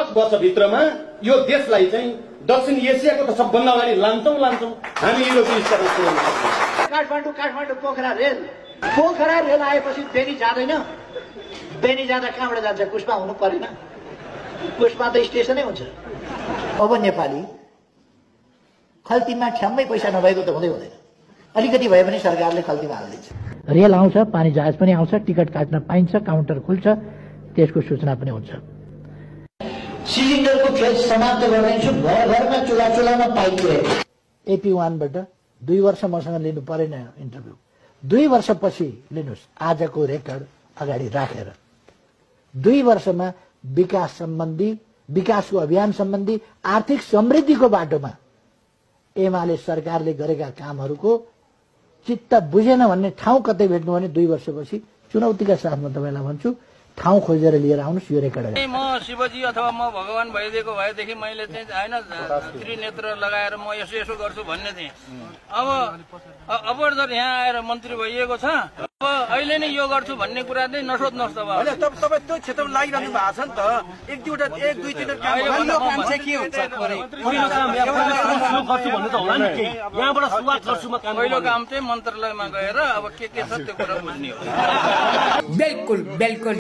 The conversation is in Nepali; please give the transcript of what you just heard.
10 वर्षभित्रमा यो देशलाई चाहिँ दक्षिण एसियाको त सबभन्दा अगाडि लान्छौँ हामी युरोपियन स्तरमा पुर्याउन सक्छौँ। काठमाडौँ पोखरा रेल आएपछि बेनी जाँदैन। बेनी जाँदा कहाँबाट जान्छ? पुष्पा हुनु परेन? पुष्पा त स्टेसनै हुन्छ। अब नेपाली खल्तीमा ठ्याम्मै पैसा नभएको त हुँदैन। अलिकति भए पनि सरकारले खल्तीमा हालिदिन्छ। रेल आउँछ, पानी जहाज पनि आउँछ, टिकट काट्न पाइन्छ, काउन्टर खुल्छ, त्यसको सूचना पनि हुन्छ। सिलिन्डरको खेल समाप्त गरिदिन्छु। घरमा चुलामा पाइप पुर्याएको AP1बाट 2 वर्ष मसँग लिनु परेन इन्टरभ्यू। 2 वर्षपछि लिनुहोस्, आजको रेकर्ड अगाडि राखेर 2 वर्षमा विकासको अभियान सम्बन्धी आर्थिक समृद्धिको बाटोमा एमाले सरकारले गरेका कामहरूको चित्त बुझेन भन्ने ठाउँ कतै भेट्नु भने 2 वर्षपछि चुनौतीका साथमा तपाईँलाई भन्छु, ठाउँ खोजेर लिएर आउनुहोस्। यो रेकर्ड म शिवजी अथवा म भगवान भइदिएको भएदेखि मैले चाहिँ होइन त्रिनेत्र लगाएर म यसो गर्छु भन्ने थिएँ। अब जर यहाँ आएर मन्त्री भइएको छ, अब अहिले नै यो गर्छु भन्ने कुरा चाहिँ नसोध्नुहोस्। तपाईँ त्यो क्षेत्रमा लागिरहनु भएको छ नि त। एक दुई तिनवटा काम चाहिँ के हुन्छ? पहिलो काम चाहिँ मन्त्रालयमा गएर अब के छ त्यो कुरा बुझ्ने हो। बिल्कुल